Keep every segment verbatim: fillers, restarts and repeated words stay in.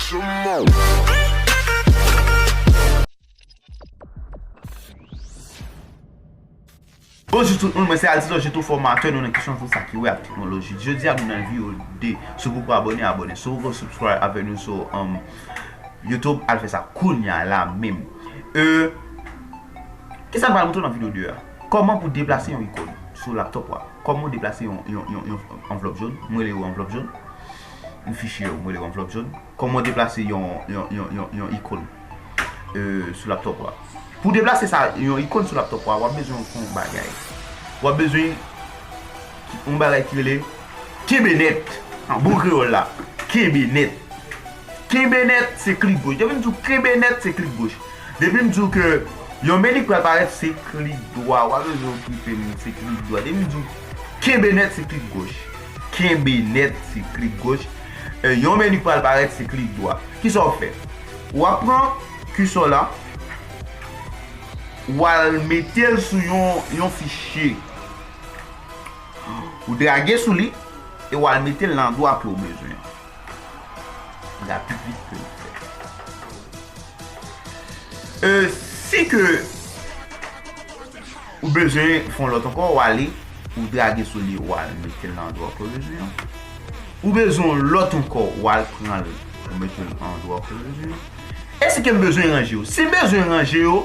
Bonjou tout moun, mwen se Altidor, tou fòmatè nou nan kesyon sou sa ki wè ak teknoloji. Jodi a nou nan videyo de, si w poko abòne, abòne. Si w poko subscribe avè nou sou um, YouTube, al fè sa kounya la menm. Euh, kisa m pral montre w nan videyo de a? Kòman pou deplase yon ikòn sou laptop ou a? Kòman w deplase yon, yon, yon, yon anvlòp jòn? Mwen rele yo anvlòp jòn. Yon fichye, mwen rele yo anvlòp jòn. Kòman w deplase yon, yon, yon, yon, yon ikòn euh, sou laptop ou a? Pou deplase sa, yon ikòn sou laptop ou a, w ap bezwen yon bagay. W ap bezwen yon bagay ki rele kenbe nèt. An bon kreyòl la, kenbe nèt. Kenbe nèt, se klik goch. Depi m di w kenbe nèt, se klik goch. Depi m di w ke yon meni k pral parèt, se klik dwa. W ap bezwen okipe m, se klik dwa. Depi m di w kenbe nèt, se klik goch. Kenbe nèt, se klik goch. E, yon meni k pral parèt, se klik dwa. Kisa w fè? W ap pran kisò la, w al mete l sou yon, yon fichye. Ou drage sou li, e w al mete l nan andwa ke w bezwen an. Rapid vit ke l fè. E, si ke ou bezwen fè yon lòt ankò, w ale, ou drage sou li, w al mete l nan andwa ke w bezwen an. Ou bezwen yon lòt ankò, w al pran l, ou mete l nan andwa ke w bezwen an. E si ke m bezwen ranje yo? Si m bezwen ranje yo,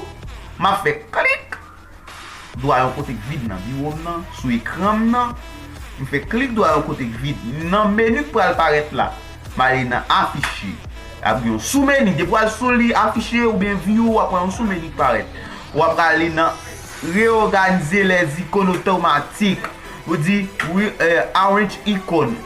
m ap fè klik dwa yon kote k vid nan biwo m nan, sou ekran m nan. M fè klik dwa yon kote k vid. Nan meni k pral parèt la, m ale nan afiche. Ap gen yon sou meni. Depi w al sou li, afiche oubyen view, w ap wè yon sou meni k parèt. W ap prale nan reorganize les icônes automatiques. Ou di, wi, eh, arrange icône.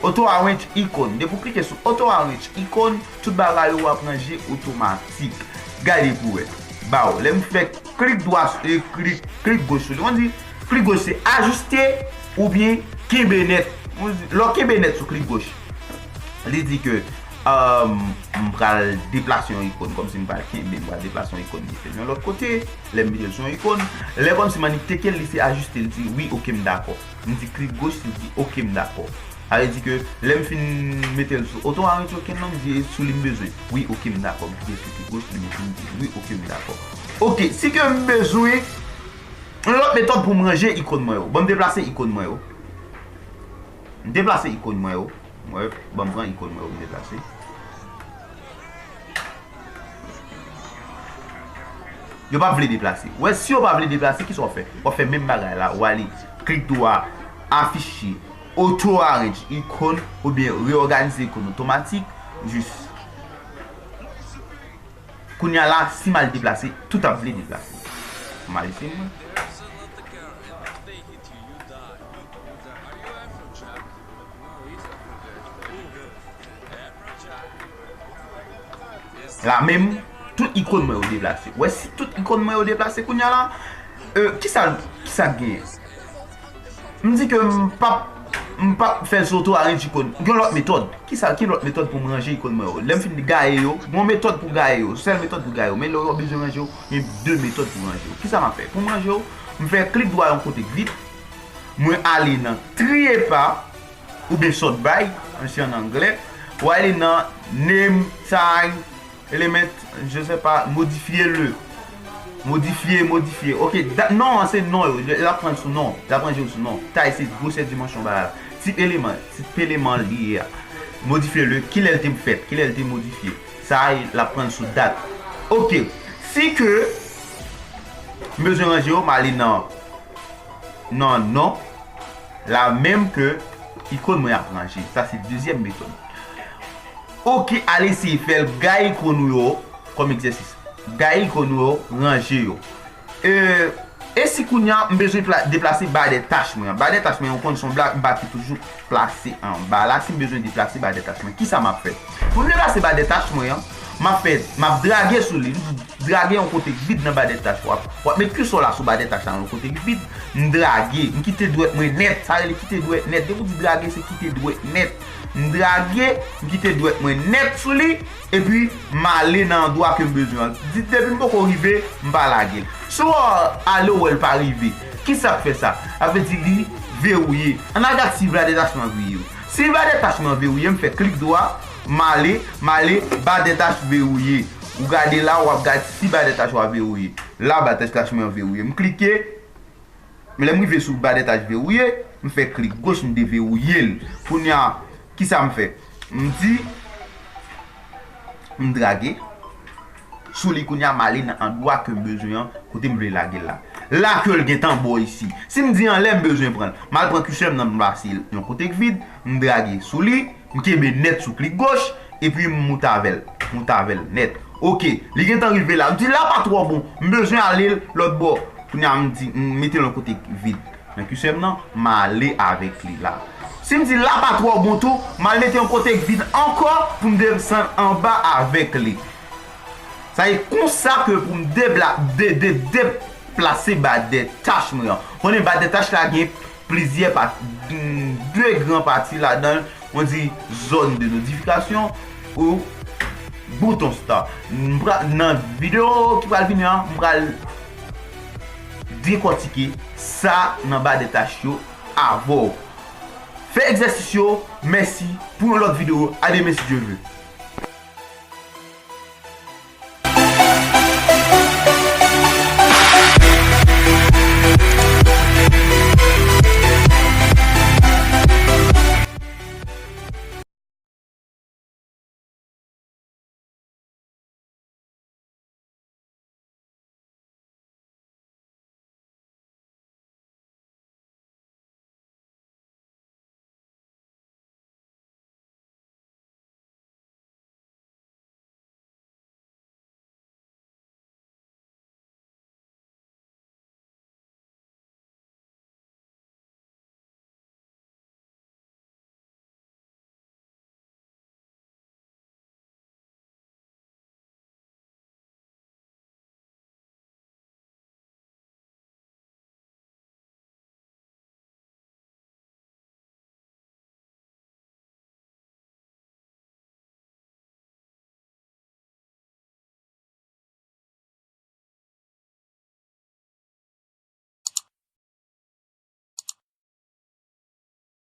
Auto arrange icône. Depi w klike sou auto arrange icône, tout bagay yo ap ranje otomatik. Gade pou wè. Baw, lè m fè klik dwa, eh, klik, klik goch sou li. Mwen di, klik goch se ajiste oubyen kenbe nèt. Mwen di, lè w kenbe nèt sou klik goch, li di ke, um, m pral deplase yon ikòn, kòmsi m pral kenbe, m pral deplase yon ikòn ki fèt yon lòt kote. Lè m mete l sou yon ikòn, lè kòmsi m annik teke l, li se ajiste, li di, wi, oke, m dakò. M di klik goch, li di, oke, m dakò. Sa vle di ke lè m fin mete l sou auto arrange icône nan, m di sou li m bezwen. Wi, oke, m dakò. M klike sou klik goch, li mete, m di, wi, oke, m dakò. Oke, si ke m bezwen yon lòt metòd pou m ranje ikòn mwen yo. Ban m deplase ikòn mwen yo. M deplase ikòn mwen yo. Mwen, ban m pran ikòn mwen yo, m deplase. Yo p ap vle deplase. Wè, si yo pa vle deplase, kisa w ap fè? W ap fè menm bagay la. W ale, klik dwa, afiche, auto arrange icône, oubyen reorganize ikòn otomatik. Jis. Kounye a la, si m al deplase, tout ap vle deplase. M al eseye mwen. La menm, tout ikòn mwen yo deplase. Wè, si tout ikòn mwen yo deplase kounye a la, euh, kisa, kisa k genyen? M di ke m p ap, m p ap fè l sou auto arrange icône. Gen lòt metòd. Kisa, ki lòt metòd pou m ranje ikòn mwen yo? Lè m fin gaye yo, gen yon metòd pou gaye yo, sèl metòd pou gaye yo. Men lè w bezwen ranje yo, gen de metòd pou ranje yo. Kisa m ap fè? Pou m ranje yo, m fè klik dwa yon kote k vid. Mwen ale nan triye pa, oubyen sort by, se an anglè. W ale nan name, tag, element, je sais pas, modifye le. Modifye, modifye. Oke, dat, non an se non yo. L ap pran sou non. L ap ranje sou non. Tay se gwosè dimansyon bagay la. Tip eleman, tip eleman li ye a. Modifye le, kilè l te fèt, kilè l te modifye. Sa a, l ap pran sou dat. Oke. Si ke m bezwen ranje yo, m ale nan, nan non. La menm ke ikòn mwen ap ranje. Sa se dezyèm metòd. Oke, al eseye fè l, gaye ikòn ou yo kòm egzèsis. Gaye ikòn ou yo, ranje yo. E, e si kounye a m bezwen pla-, deplase ba dè tach mwen an? Ba dè tach mwen an, ou konn se yon blag, m pa ki toujou plase anba la. Si m bezwen deplase ba dè tach mwen, kisa m ap fè? Pou m deplase ba dè tach mwen an, m ap fè, m ap drage sou li. M di drage yon kote k vid nan ba dè tach. W ap, w ap met kisò la sou ba dè tach la, yon kote k vid. M drage, m kite dwèt mwen nèt. Sa rele kite dwèt nèt. Depi w di drage, se kite dwèt nèt. M drage, m kite dwèt mwen nèt sou li, epi m ale nan andwa ke m bezwen an. Di, depi m poko rive, m pa lage l. Si w ale, w wè l pa rive. Kisa k fè sa? Sa vle di li verouye. Ann al gad si ba dè tach mwen an verouye. Si ba dè tach mwen an verouye, m fè klik dwa, M ale, m ale, ba dètach verouye. Ou gade la, w ap gade si ba dètach ou a verouye. La, ba dètach mwen an verouye. M klike, men lè m rive sou ba dètach verouye, m fè klik goch, m deverouye l. Kounye a, kisa m fè? M di, m drage sou li kounye a, m ale nan andwa ke m bezwen an, kote m vle lage l la. La ke l gentan bò isi. Si m di anlè, m bezwen pran l. M al pran kisè m nan, m pase l yon kote k vid, m drage sou li, m kenbe nèt sou klik goch, epi m moute avè l. Moute avè l nèt. Oke, li gentan rive la. M di la pa twò bon. M bezwen ale l lòt bò. Kounye a m di, m mete l yon kote k vid. Nan kisè m nan, m ale avèk li la. Si m di la pa twò bon tou, m al mete yon kote k vid ankò pou m desann anba avèk li. Sa e konsa ke pou m debla, de, de, deplase ba dètach mwen an. Konnen ba dètach la gen plizyè pati, de gran pati ladan l, mwen di zòn de notifikasyon ou bouton star. M pra-, nan videyo ki pral vini an, m pral dekòtike sa nan ba dètach yo avè w. Fè egzèsis yo, mèsi, pou yon lòt videyo, a demen si Dye vle.